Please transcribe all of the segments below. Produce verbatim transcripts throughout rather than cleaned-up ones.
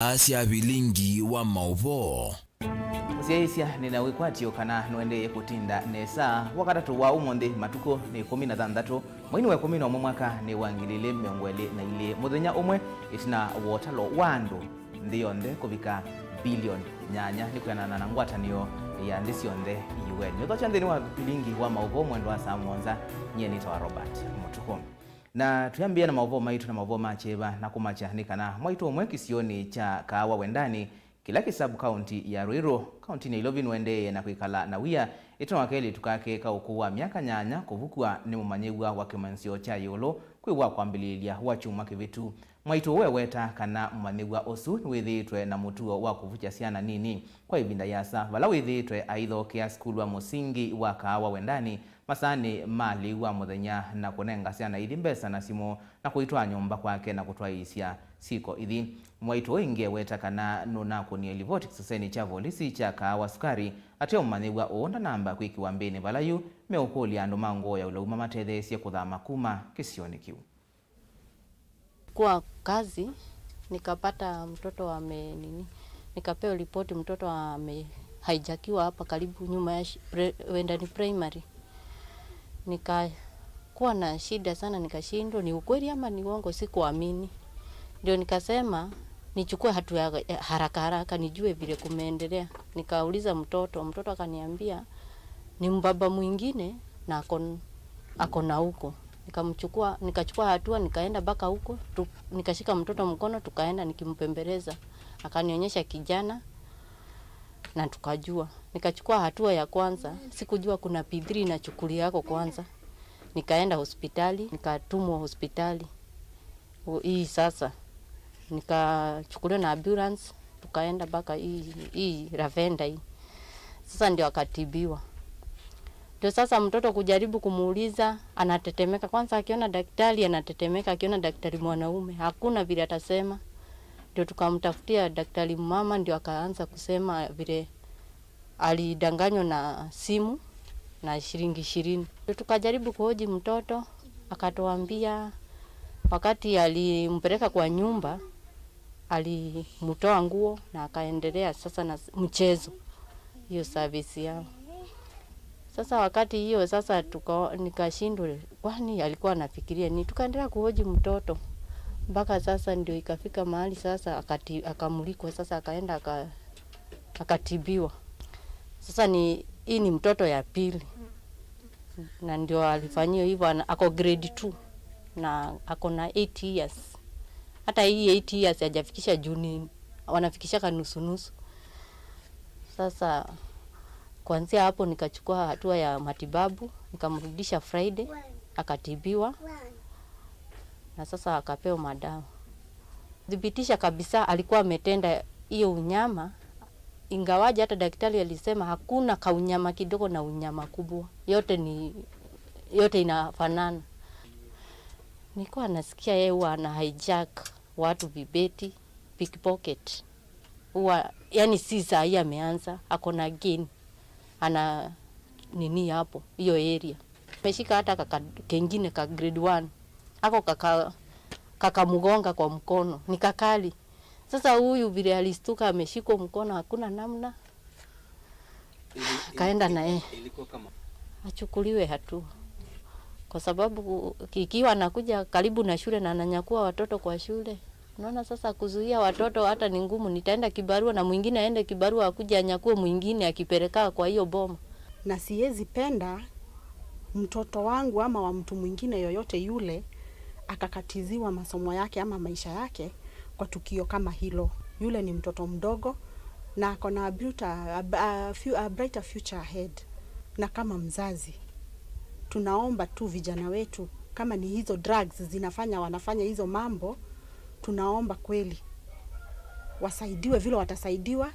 Sya vilingi wa maũvoo. Mũsyaĩĩsya, nĩ na wĩkwatyo kana nũendeeye kũtinda nesa. Wakatatũ wa ũmũnthĩ, matukũ nĩ ĩkũmi na thanthatũ, mweinĩ wa ĩkũmi na ũmwe, mwaka nĩ wa ngili ilĩ mĩongo ĩlĩ na ilĩ, mũthenya ũmwe ĩtina wa ũtalo wa andũ nthĩ yonthe kũvika bilioni nyanya, nĩ kwĩanana na ngwatanĩo ya nthĩ syonthe, U N. Nĩũthokya nthĩnĩ wa vilingi wa maũvoo mwendo wa saa mũonza, nyie nĩtawa Robert Mũtukũ. Na twĩambĩĩa na maũvoo maitũ na maũvoo ma kyeva na kũmakya nĩ kana mwaitũ ũmwe kĩsionĩ kya Kaawa Wendani, kĩla kĩ sub-county ya Ruiru, kauntinĩ ya Ilovi, nũendeeye na kwĩkala na wia ĩtina wa kelĩtu kake ka ũkũũ wa myaka nyanya kũvukw'a nĩ mũmanyĩw'a wa kĩmanyĩsyo kya ĩũlũ kwĩ wa kwambĩlĩĩlya wa kyumwa kĩvĩtu. Mwaitũ ũũ eweta kana mũmanyĩw'a ũsu nĩwĩthĩĩtwe na mũtuo wa kũvukya syana nini kwa ĩvinda yĩasa, vala wĩthĩĩtwe aithookea sukulu wa mũsingi wa Kaawa Wendani masaanĩ ma lĩu wa mũthenya na kũnenga syana ithi mbesa na simũ na kũitwaa nyũmba kwake na kũtwaĩĩsya syĩko ithi. Mwaitũ ũũ ĩngĩ eweta kana nũnakũnie livoti kĩsesenĩ kya volisi kya Kaawa Sukari ateo mũmanyĩw'a ũũ ndanamba kwĩkĩwa mbĩnĩ vala yu meũkũlya andũ ma ngoo ya ũlau mamatetheesye kũthama kuma kĩsionĩ kĩu. Kuwa kazi, nikapata mtoto ame nini, nikapewa ripoti mtoto amehaijakiwa hapa karibu nyuma ya shi- pre- Wendani Primary. Nikakuwa na shida sana, nikashindwa ni ukweli ama ni uongo, sikuamini. Ndio nikasema nichukue hatua ya haraka haraka nijue vile kumeendelea. Nikauliza mtoto, mtoto akaniambia ni mbaba mwingine na ako, ako na huko. Nikamchukua, nikachukua hatua, nikaenda mpaka huko tu, nikashika mtoto mkono, tukaenda nikimpembeleza, akanionyesha kijana na tukajua. Nikachukua hatua ya kwanza, sikujua kuna P three inachukuliwa yako kwanza. Nikaenda hospitali, nikatumwa hospitali. U- hii sasa nikachukuliwa na ambulance, tukaenda mpaka hii, hii Lavender hii. Sasa ndio akatibiwa. Ndio sasa mtoto kujaribu kumuuliza, anatetemeka. Kwanza akiona daktari anatetemeka, akiona daktari mwanaume hakuna vile atasema. Ndio tukamtafutia daktari mama, ndio akaanza kusema vile alidanganywa na simu na shilingi ishirini. Tukajaribu kuhoji mtoto, akatuambia wakati alimpeleka kwa nyumba, alimtoa nguo na akaendelea sasa na s- mchezo, hiyo service yao. Sasa wakati hiyo sasa tuka, nikashindwa kwani alikuwa anafikiria nini. Tukaendelea kuhoji mtoto mpaka sasa ndio ikafika mahali sasa akati, akamulikwa sasa akaenda aka, akatibiwa. Sasa ni hii ni mtoto ya pili na ndio alifanyiwa hivyo, ana- ako grade two na ako na eight years. Hata hii eight years hajafikisha juu ni wanafikishaka nusu nusu. Sasa kuanzia hapo nikachukua hatua ya matibabu, nikamrudisha Friday akatibiwa, na sasa akapewa madawa. Thibitisha kabisa alikuwa ametenda hiyo unyama, ingawaje hata daktari alisema hakuna kaunyama kidogo na unyama kubwa, yote ni yote inafanana. Nilikuwa nasikia yeye huwa ana hijack watu vibeti, pickpocket. Huwa yani si saa hii ameanza, ako na game ana nini hapo hiyo area. Ameshika hata kaka kengine ka grade one ako kaka kakamgonga kwa mkono, ni kakali. Sasa huyu vile alistuka ameshikwa mkono, hakuna namna, akaenda na yeye achukuliwe hatua, kwa sababu ikiwa anakuja karibu na shule na ananyakua watoto kwa shule, unaona sasa kuzuia watoto hata ni ngumu. Nitaenda kibarua na mwingine aende kibarua, akuje anyakue mwingine akipeleka kwa hiyo boma. Na siwezi penda mtoto wangu ama wa mtu mwingine yoyote yule akakatiziwa masomo yake ama maisha yake kwa tukio kama hilo. Yule ni mtoto mdogo na ako na a built- a, a, a, fu- a brighter future ahead. Na kama mzazi, tunaomba tu vijana wetu, kama ni hizo drugs zinafanya wanafanya hizo mambo, tunaomba kweli wasaidiwe vile watasaidiwa,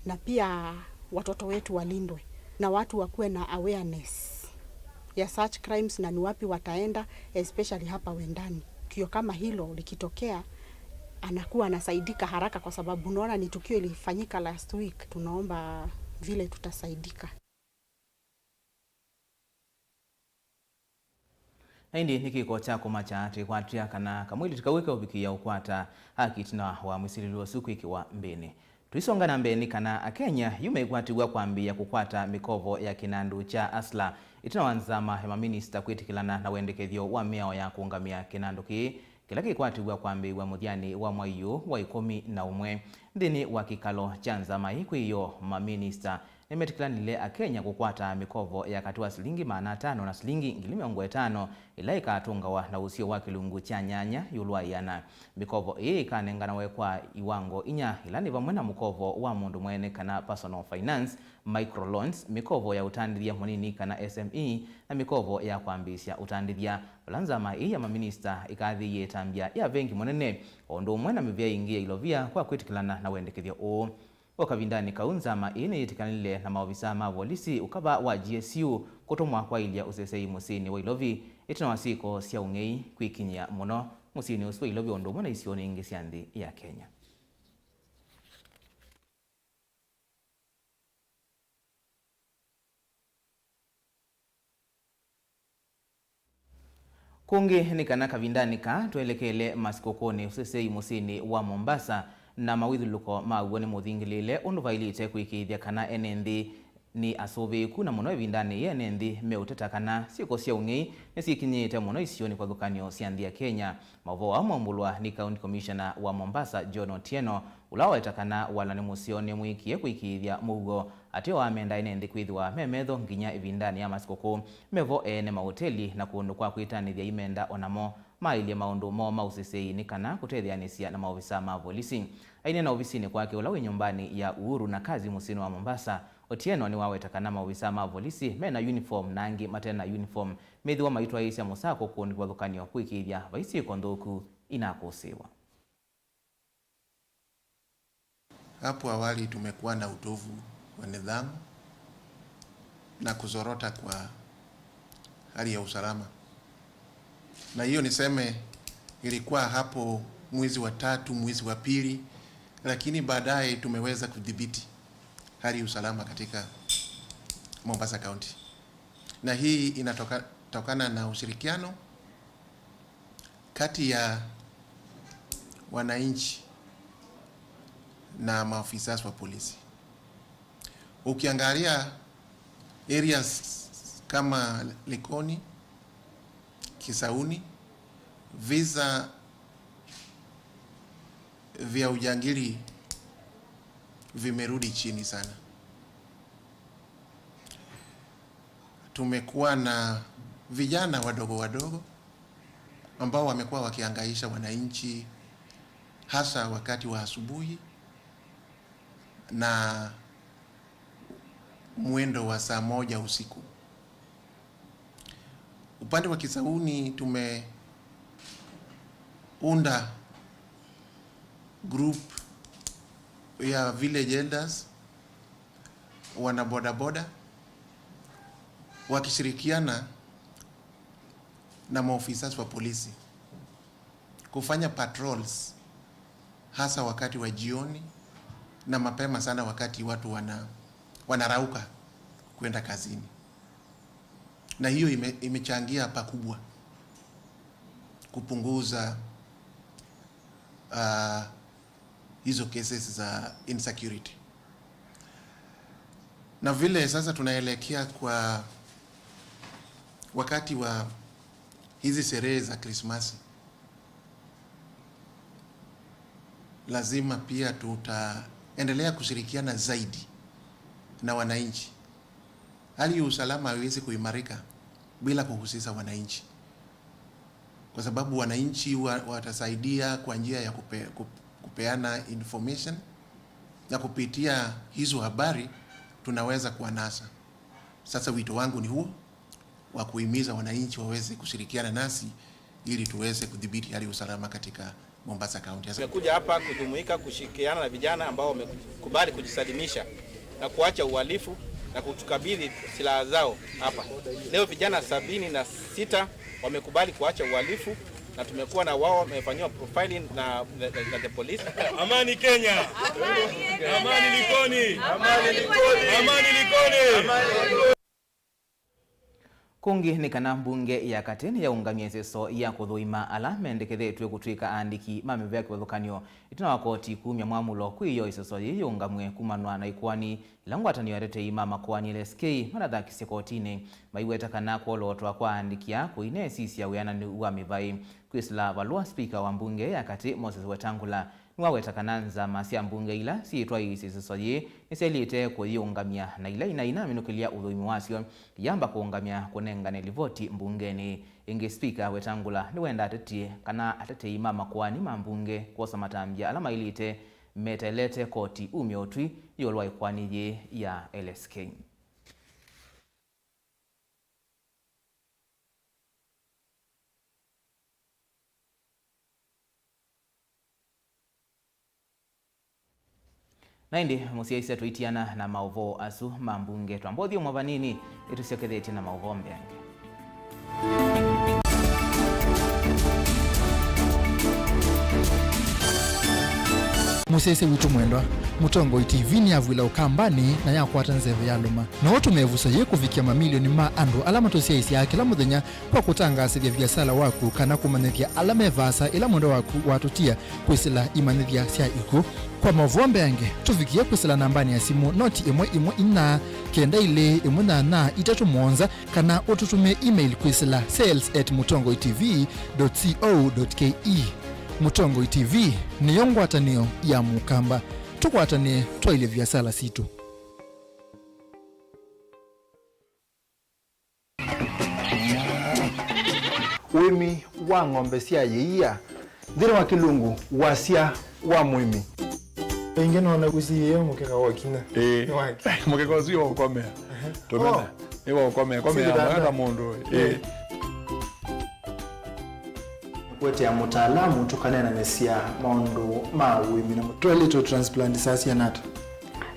na pia watoto wetu walindwe na watu wakuwe na awareness ya such crimes na ni wapi wataenda, especially hapa Wendani. Tukio kama hilo likitokea, anakuwa anasaidika haraka, kwa sababu unaona ni tukio ilifanyika last week. Tunaomba vile tutasaidika. Na ĩndĩ nĩ kĩko kya kũmakya twĩkwatya kana kamwĩlĩtu kau keũvikĩĩa ũkwata haki ĩtina wa mwĩsilĩlo ũsu kwĩkĩwa mbĩnĩ. Tũisonga na mbee nĩ kana Akenya yu mekwatĩw'a kwambĩĩa kũkwata mĩkovo ya kĩnandũ kya Hustler ĩtina wa nzama ya maminista kwĩtĩkĩlana na wendekethyo wa mĩao ya kũũngamĩa kĩnandũ kĩĩ, kĩla kĩkwatĩw'a kwambĩĩw'a mũthyanĩ wa mwai ũũ wa ĩkũmi na ũmwe. Nthĩnĩ wa kĩkalo kya nzama ĩĩ kwĩoo, maminista nĩmetĩkĩlanile Akenya kũkwata mĩkovo ya katĩ wa silingi maana atano na silingi ngili mĩongo ĩtano, ĩla ĩkatũngawa na ũseo wa kĩlungu kya nyanya ĩũlũ wa ĩana. Mĩkovo ĩĩ ĩkanenganawe kwa iwango inya, ila nĩ vamwe na mũkovo wa mũndũ mwene kana personal finance, micro loans, mĩkovo ya ũtandĩthya mũnini kana S M E, na mĩkovo ya kwambĩĩsya ũtandĩthya. Vala nzama ĩĩ ya maminista ĩkathĩie ĩtambya ya vengi mũnene, o ũndũ ũmwe na mĩvĩa ĩngĩ ya ilovia kwa kwĩtĩkĩlana na wendekethyo ũũ. O kavindanĩ kau, nzama ĩĩ nĩyĩtĩkanĩle na maovisaa ma volisi ũkava wa G S U kũtũmwa kwaĩlya ũseseĩ mũsyĩnĩ wa Ilovi ĩtina wa syĩko sya ũng'ei kwĩkinyĩa mũno mũsyĩnĩ ũsu wa Ilovi o ũndũ ũmwe na isionĩ ingĩ sya nthĩ ya Kenya. Kũngĩ nĩ kana kavindanĩ kaa twelekele masikũkũnĩ ũsesei mũsyĩnĩ wa Mombasa, na mawĩthyũlũlũko maw'o nĩmũthingĩlĩĩle ũndũ vaĩlĩte kũĩkĩĩthya kana ene nthĩ nĩ asũvĩĩku, na mũno ĩvindanĩ yĩĩ ene nthĩ meũteta kana syĩko sya ũng'ei nĩsyĩkinyĩĩte mũno isionĩ kĩvathũkany'o sya nthĩ ya Kenya. Maũvoo aa maumbũlwa nĩ County Commissioner wa Mombasa, John Otieno, ũla waweta kana walany'o mũseo nĩmwĩkie kũĩkĩĩthya mũuo ateo amenda ene nthĩ kwĩthĩwa me metho nginya ĩvindanĩ ya masikũkũ. Mevo ene maũteli na kũndũ kwa kwĩtanĩthya imenda o namo maĩlye maũndũ moo ma ũsesei nĩ kana kũtetheanĩsya na maovisaa ma volisi. Aineena ovisinĩ kwake ũla wĩ nyũmbanĩ ya Uhuru na Kazi mũsyĩnĩ wa Mombasa, Otieno nĩwaweta kana maovisaa ma volisi me na uniform na angĩ mate na uniform methĩwa maitwaĩĩsya mũsako kũndũ kĩvathũkany'o kũĩkĩĩthya vai syĩko nthũku inakũsĩĩwa. Hapo awali tumekuwa na utovu wa nidhamu na kuzorota kwa hali ya usalama. Na hiyo niseme ilikuwa hapo mwezi wa tatu, mwezi wa pili, lakini baadaye tumeweza kudhibiti hali ya usalama katika Mombasa County. Na hii inatoka-, tokana na ushirikiano kati ya wananchi na maafisa wa polisi. Ukiangalia areas kama Likoni, Kisauni, visa vya ujangili vimerudi chini sana. Tumekuwa na vijana wadogo wadogo ambao wamekuwa wakihangaisha wananchi, hasa wakati wa asubuhi na mwendo wa saa moja usiku. Upande wa Kisauni tumeunda group ya village elders, wana bodaboda, wakishirikiana na maofisa wa polisi kufanya patrols, hasa wakati wa jioni na mapema sana wakati watu wana-, wanarauka kwenda kazini. Na hiyo ime-, imechangia pakubwa kupunguza, ah, hizo cases za insecurity. Na vile sasa tunaelekea kwa wakati wa hizi sherehe za Krismasi, lazima pia tutaendelea kushirikiana zaidi na wananchi. Hali ya usalama haiwezi kuimarika bila kuhusisha wananchi, kwa sababu wananchi wa-, watasaidia kwa njia ya kupe-, kup-, kupeana information, na kupitia hizo habari tunaweza kuwanasa. Sasa wito wangu ni huo, wa kuhimiza wananchi waweze kushirikiana nasi ili tuweze kudhibiti hali ya usalama katika Mombasa County. Tumekuja hapa kujumuika, kushirikiana na vijana ambao wamekubali kujisalimisha na kuacha uhalifu na kutukabidhi silaha zao hapa. Leo vijana sabini na sita wamekubali kuacha uhalifu na tumekuwa na wao, wamefanyiwa profiling na, na, na the police. Amani Kenya! Amani Likoni! Amani Likoni! Amani Likoni! Kũngĩ nĩ kana mbunge ya katĩ nĩyaũngamya ĩseso ya kũthũima ala mendekethetw'e kũtw'ĩka aandĩki ma mĩvĩa kĩvathũkany'o ĩtina wa koti kumya mwamũlo kwĩ yo ĩseso yĩĩ yĩũngamw'e kumanwa na ĩkoani ĩla ngwatanĩo ya atetei ma makoani, L S K, manathakisye kotinĩ, maiweta kana kwolootwa kwa aandĩki aa kũineesisya wĩananĩu wa mĩvaĩ. Kwĩsĩla valũa, spika wa mbunge ya katĩ, Moses Wetangula, nĩwaweta kana nzama sya mbunge ila syĩtwaĩĩsye ĩseso yĩĩ nĩsyaĩlĩte kũyĩũngamya, na ila inainaminũkĩlya ũthũimi wasyo, iyamba kũũngamya kũnengane livoti mbungenĩ. Ĩngĩ, spika Wetangula nĩwenda atetie kana atetei ma makoani ma mbunge kwosa matambya ala maĩlĩte meteelete koti umye ũtwi ĩũlũ wa ĩkoani yĩĩ ya L S K. Na ĩndĩ, mũsyaĩĩsya, tũitiana na maũvoo asu ma mbunge, twamba ũthyũmũa vanini, nĩtũsyokethetye na maũvoo mbeange. Mũsyaĩĩsya witũ mwendwa, Mũtongoi T V nĩyavw'ĩla Ũkambanĩ na yakwata nzeve ya lũma. No ũtũme ĩvuso yĩĩ kũvikĩa mamilioni ma andũ ala matũsyaĩĩsyaa kĩla mũthenya kwa kũtangaasĩthya viasala waku kana kũmanyĩthya ala me vaasa ĩla mwendwa waku watũtia kwĩsĩla imanyĩthya sya ikw'ũ. Kwa maũvoo mbeange, tũvikĩe kwĩsĩla nambanĩ ya simũ noti ĩmwe ĩmwe inya kenda ilĩ ĩmwe nyanya itatũ mũonza, kana ũtũtũmĩe email kwĩsĩla sales at mũtongoi T V dot co dot K E. Mũtongoi T V nĩyo ngwatanĩo ya Mũkamba. Tũkwatanĩe twaĩlye viasala sitũ. Ũĩmi wa ng'ombe sya ĩia nthĩnĩ wa Kĩlungu, wasya wa mũĩmi. Ĩngĩ nona ũsiĩĩe mũkeka wa kinya. Ĩĩ. Nĩ wake. Mũkeka ũsu nĩ wa ũkomea. Tũmena. Oh. Nĩ wa ũkomea. Komea mwana ta mũndũ. Ĩĩ. Ĩĩ. Kũetea mũtaalamu tũkaneenanĩsya maũndũ ma ũĩmi na mũ-, twaĩlĩte transplant saa siana ata?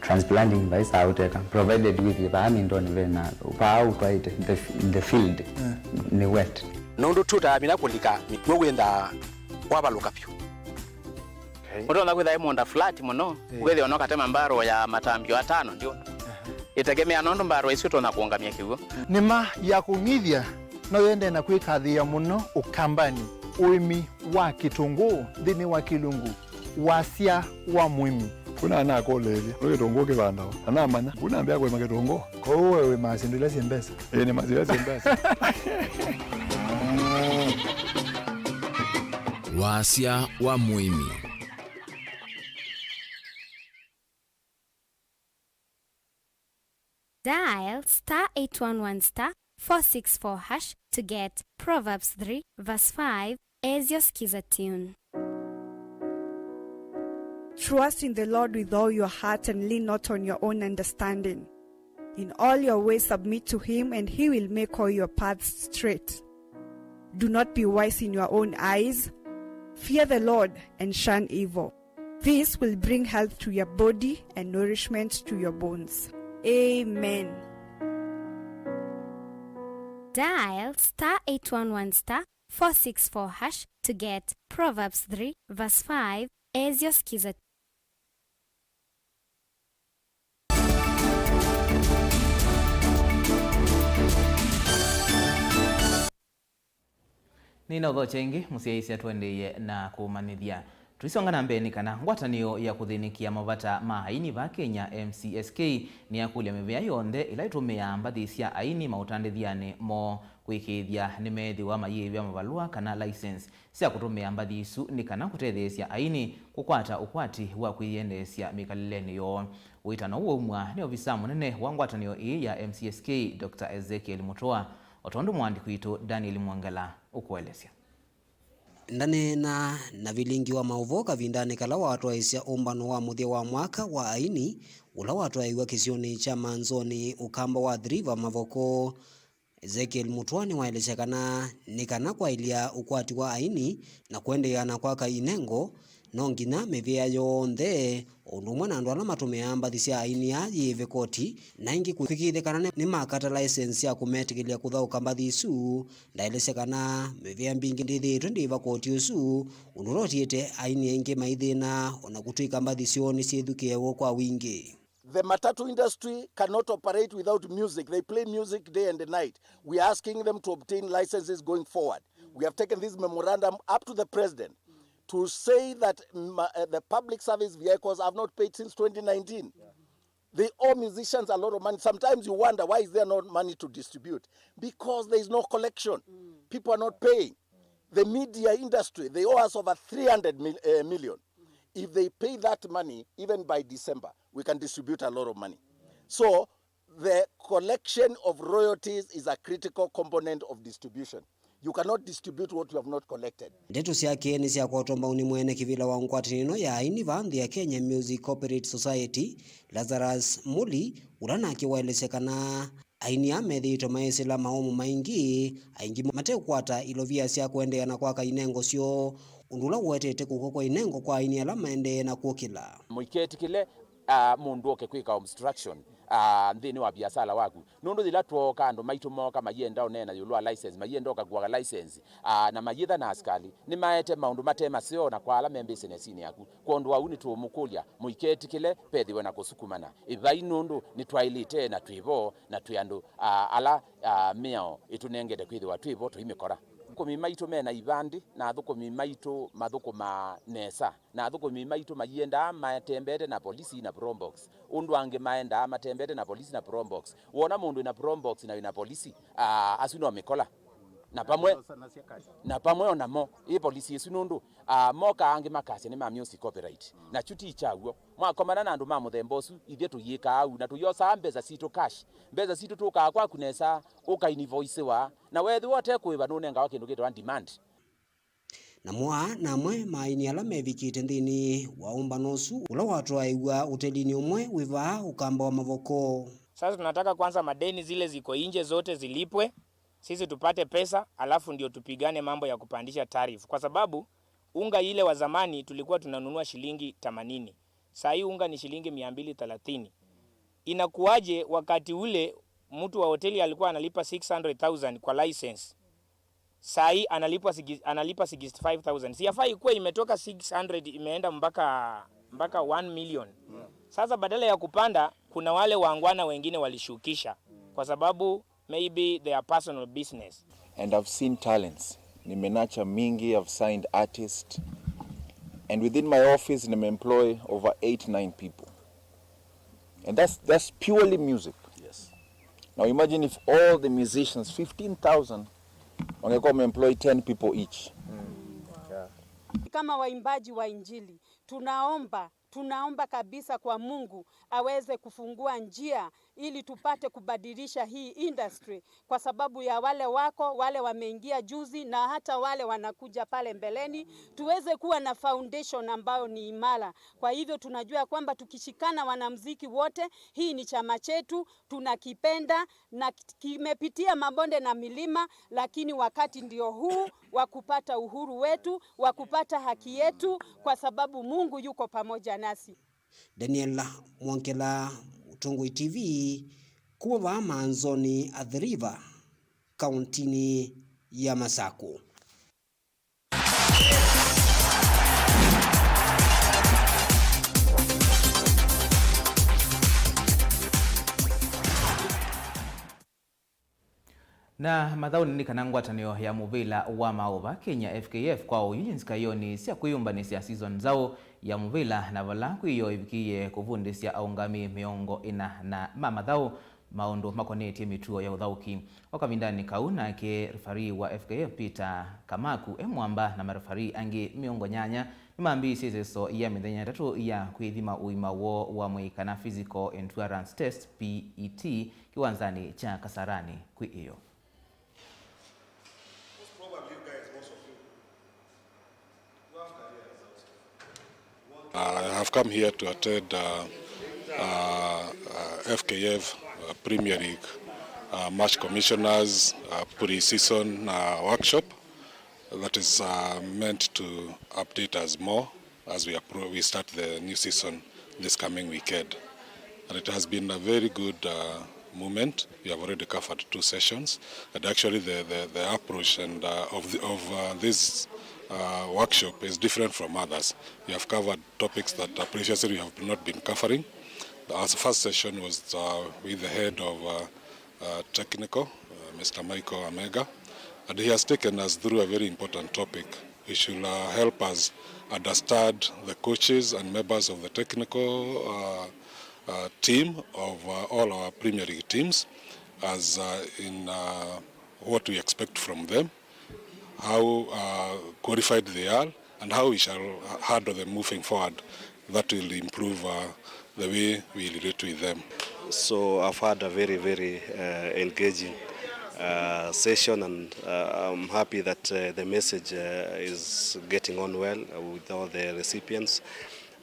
Transplanting vai saa ũteka, provided with vaa mindoni vena, vaa ũtwaĩte, the, the field, eh, nĩ wet. Nũndũ tũtamina kũlika mĩkw'ũ wĩthaa wavalũka vyũ. Okay. Ũtonya kwĩtha ĩ mũũnda flat mũno, eh, ũkethĩa no katema mbarũ ya matambyo atano ndio. Aha. Ĩtegemea nũndũ mbarũ isu ũtonya kũũngamya kĩw'ũ. Nĩma ya kũng'ithya no yende na kwĩkathĩĩa mũno Ũkambanĩ, ũĩmi wa kĩtũngũũ nthĩnĩ wa Kĩlungu, wasya wa mũĩmi. Kuna anakũlĩĩlye, nĩ kĩtũngũũ kĩvandawa? Na namanya, kuna ambĩa kũĩma kĩtũngũũ. Kwoou we wĩmaa syĩndũ ila syĩ mbesa? Ĩĩ, nĩmaa syĩndũ ila syĩ mbesa. Wasya wa mũĩmi. Dial star eight one one star four six four hash to get Proverbs three verse five as your Skiza tune. Trust in the Lord with all your heart and lean not on your own understanding. In all your ways submit to him, and he will make all your paths straight. Do not be wise in your own eyes. Fear the Lord and shun evil. This will bring health to your body and nourishment to your bones. Amen. Dial star eight one one star four six four hash to get Proverbs three verse five as your Skiza. Nĩnaũthokya ĩngĩ, mũsyaĩĩsya, tũendeeye na kũmanyĩthya. Tũisonga na mbee, nĩ kana ngwatanĩo ya kũthĩnĩkĩa mavata ma aini vaa Kenya, M C S K, nĩyakũlya mĩvĩa yonthe ĩla ĩtũmĩaa mbathi sya aini maũtandĩthyanĩ moo kũĩkĩĩthya nĩmeethĩwa mayĩĩvya mavalũa kana license sya kũtũmĩa mbathi isu nĩ kana kũtetheesya aini kũkwata ũkwati wa kwĩyendeesya mĩkalĩlenĩ yoo. Ũitano ũũ waumw'a nĩ ovisa mũnene wa ngwatanĩo ĩĩ ya M C S K, Doctor Ezekiel Mutua, o tondũ mũandĩki witũ Daniel Mwongela ũkũelesya. Ndaneenaa na vilingi wa maũvoo kavindanĩ kala watwaĩĩsya ũmbano wa mũthya wa mwaka wa aini, ũla watwaĩĩw'a kĩsionĩ kya Manzoni, Ũkamba wa Athi River, Mavoko. Ezekiel Mutua nĩwaelesya kana nĩ kana kwaĩlya ũkwati wa aini na kũendeea na kwaka inengo, no nginya mĩvĩa yonthe, o ũndũ ũmwe na andũ ala matũmĩaa mbathi sya aini aa yĩĩve koti, na ĩngĩ kwĩkĩĩthya kana nĩ, nĩmakata laisensĩ ya kũmetĩkĩlya kũthaũka mbathi isu. Ndaelesya kana mĩvĩa mbingĩ ndĩthĩĩtwe ndĩĩva koti ũsu, ũndũ ũla ũtiĩte aini aingĩ maithĩna, o na kũtw'ĩka mbathi syoo nĩsyĩthukĩĩawa kwa wingĩ. The matatu industry cannot operate without music. They play music day and night. We are asking them to obtain licenses going forward. We have taken this memorandum up to the president to say that, mm, uh, the public service vehicles have not paid since twenty nineteen. They owe musicians a lot of money. Sometimes you wonder, why is there not money to distribute? Because there is no collection. People are not paying. The media industry, they owe us over three hundred mil-, uh, million. If they pay that money, even by December, we can distribute a lot of money. So, the collection of royalties is a critical component of distribution. You cannot distribute what you have not collected. Ndeto syake nĩ sya kwatwa mbau nĩ mwene kĩvĩla wa ngwatanĩo ya aini vaa nthĩ ya Kenya Music Copyright Society, Lazarus Muli, ũla nake waelesya kana aini aa methĩĩtwe mayĩsĩla maũmũ maingĩ, aingĩ mate kũkwata ilovia sya kũendeea na kwaka inengo syoo, ũndũ ũla ũetete kũkw'a kwa inengo kwa aini ala maendee na kũkĩla. Mũiketĩkĩle, ah, mũndũ oke kwĩka obstruction, ah, nthĩnĩ wa viasala waku. Nũndũ yĩla twooka, andũ maitũ mooka mayenda ũneena ĩũlũ wa license, mayenda ũkakuaga license, ah, na mayĩtha na asikalĩ, nĩmaete maũndũ mate maseo na kwa ala me mbĩsĩnesinĩ yaku. Kwondũ wa ũu nĩtũũmũkũlya, mũiketĩkĩle vethĩwe na kũsukumana. Ĩvai nũndũ nĩtwaĩlĩte na twĩ vo, na twĩ andũ, ah, ala, ah, mĩao ĩtũnengete kwĩthĩwa twĩ vo tũimĩkora. Athũkũmi maitũ me na ivandĩ, na athũkũmi maitũ mathũkũmaa nesa, na athũkũmi maitũ maiendaa matembeete na polisi na probox. Ũndũ angĩ maendaa matembeete na polisi na probox. Wona mũndũ wĩna probox na wĩna polisi, ah, asu no mĩkola. Na pamwe, na pamwe onamo, ĩ polisi ĩsu nũndũ, ah, mokaa angĩ makasya nĩ ma music copyright. Na kyu ti kyaw'o. Mwakomana na andũ ma mũthemba ũsu, ithyĩ tũyĩkaa au, na tũyosaa mbesa sitũ cash. Mbesa sitũ tũkaa kwaku nesa, ũka invoicewa, na weethĩwa ũte kũĩva nũnengawa kĩndũ kĩtawa demand. Namo aa na amwe ma aini ala mevikĩte nthĩnĩ wa ũmbano ũsu ũla watwaĩw'a ũtelinĩ ũmwe wĩ vaa Ũkamba wa Mavoko. Sasa tunataka kwanza madeni zile ziko nje zote zilipwe, sisi tupate pesa, alafu ndio tupigane mambo ya kupandisha tariff, kwa sababu unga ile wa zamani tulikuwa tunanunua shilingi themanini, saa hii unga ni shilingi mia mbili thelathini. Inakuwaje wakati ule mtu wa hoteli alikuwa analipa six hundred thousand kwa license, saa hii analipwa sigi-, analipa sixty-five thousand. Si yafaa ikuwe imetoka six hundred imeenda mpaka, mpaka one million. Sasa badala ya kupanda, kuna wale wangwana wengine walishukisha kwa sababu maybe their personal business. And I've seen talents. Nimenacha mingi, I've signed artists. And within my office, nimeemploy over eight, nine people. And that's, that's purely music. Yes. Now imagine if all the musicians, fifteen thousand, wangekuwa wameemploy ten people each. Kama waimbaji wa Injili, tunaomba, tunaomba kabisa kwa Mungu aweze kufungua njia ili tupate kubadilisha hii industry, kwa sababu ya wale wako, wale wameingia juzi na hata wale wanakuja pale mbeleni, tuweze kuwa na foundation ambayo ni imara. Kwa hivyo tunajua kwamba tukishikana wanamuziki wote, hii ni chama chetu, tunakipenda na kimepitia mabonde na milima, lakini wakati ndio huu wa kupata uhuru wetu, wa kupata haki yetu, kwa sababu Mungu yuko pamoja nasi. Daniel Mwongela, Mũtongoi T V, kuma vaa Manzoni Athi River, kauntinĩ ya Masakũ. Na mathaũnĩ nĩ kana ngwatanĩo ya mũvĩla wa maũva Kenya F K F kwa ũyu yĩ nzikaĩonĩ sya kwĩyũmbanĩsya season nzaũ ya mũvĩla, na vala kwĩoo ĩvikĩie kũvundĩsya aũngamĩi mĩongo ĩna na ma mathaũ maũndũ makonetye mĩtuo ya ũthaũki. O kavindanĩ kau nake refarii wa F K F Peter Kamaku e mwamba na marefarii angĩ mĩongo nyanya nĩmambĩĩisye ĩseso ya mĩthenya ĩtatũ ya kwĩthima ũima woo wa mwĩĩ kana physical endurance test, P E T, kĩwanzanĩ kya Kasarani kwĩ ĩyo. Uh, I have come here to attend uh, uh, uh, F K F uh, Premier League uh, Match Commissioners uh, pre-season uh, workshop that is uh, meant to update us more as we, appro- we start the new season this coming weekend. And it has been a very good uh, moment. We have already covered two sessions, and actually the, the, the approach and uh, of, the, of uh, this uh, workshop is different from others. We have covered topics that uh, previously we have not been covering. Our first session was uh, with the head of uh, uh, technical, uh, Mister Michael Amega, and he has taken us through a very important topic which will uh, help us understand the coaches and members of the technical uh, uh, team of uh, all our Premier League teams, as uh, in uh, what we expect from them, how uh, qualified they are, and how we shall handle them moving forward. That will improve uh, the way we relate with them. So I've had a very, very uh, engaging uh, session, and uh, I'm happy that uh, the message uh, is getting on well uh, with all the recipients.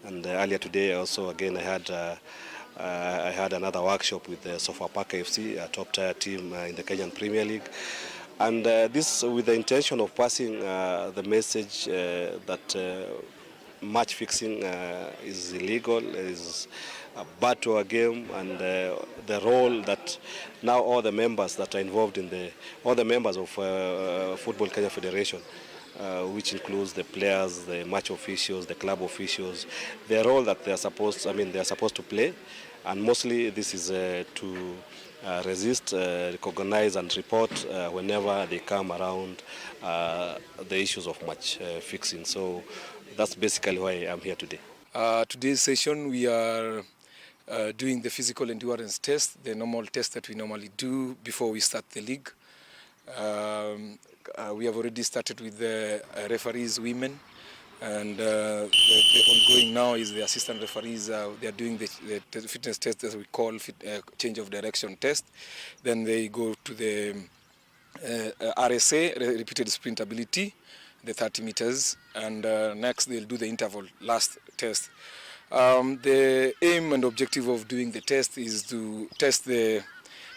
And uh, earlier today, also, again, I had uh, uh, I had another workshop with the Sofapaka F C, a top-tier team uh, in the Kenyan Premier League. And uh, this with the intention of passing uh, the message uh, that uh, match fixing uh, is illegal, is a battle a game, and uh, the role that now all the members that are involved in the, all the members of uh, Football Kenya Federation, uh, which includes the players, the match officials, the club officials, the role that they are supposed, I mean, they are supposed to play, and mostly this is uh, to uh, resist, uh, recognize and report uh, whenever they come around uh, the issues of match uh, fixing. So that's basically why I'm here today. Uh, today's session, we are uh, doing the physical endurance test, the normal test that we normally do before we start the league. Um, uh, we have already started with the uh, referees, women, and uh, the, the ongoing now is the assistant referees. Uh, they are doing the, the, the fitness test, as we call fit, uh, change of direction test. Then they go to the uh, uh, R S A, re- repeated sprint ability, the thirty meters, and uh, next they'll do the interval, last test. Um, the aim and objective of doing the test is to test the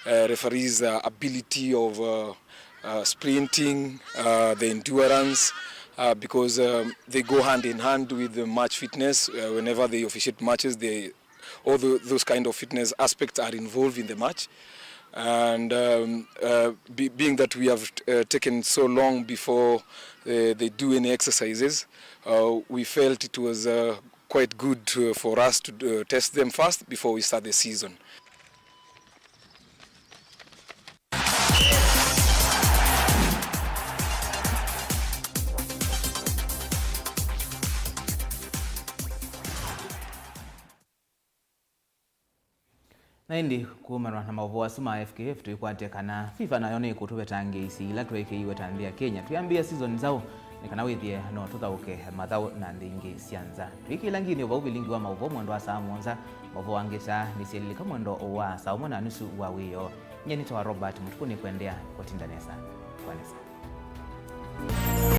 uh, referees' uh, ability of uh, uh, sprinting, uh, the endurance, uh, because um, they go hand in hand with the match fitness. Uh, whenever they officiate matches, they all tho- those kind of fitness aspects are involved in the match. And um, uh, be, being that we have uh, taken so long before uh, they do any exercises, uh, we felt it was uh, quite good uh, for us to uh, test them first before we start the season. Na ĩndĩ, kuumanwa na maũvoo asu ma F K F, tũikwatya kana FIFA nayo nĩkũtũvetangĩĩisye ila tweekĩiwe ta nthĩ ya Kenya twĩambĩĩa season nzaũ, nĩ kana wĩthĩe no tũthaũke mathaũ na nthĩ ingĩ sya nza. Twĩkĩla nginĩ o vau vilingi wa maũvoo mwendo wa saa mũonza, maũvoo angĩ kyaa nĩsyelilika mwendo wa saa ũmwe na nusu wa wĩoo. Nyie nĩtawa Robert Mũtukũ, nĩkwendea kũtinda nesa. Kwa nesa.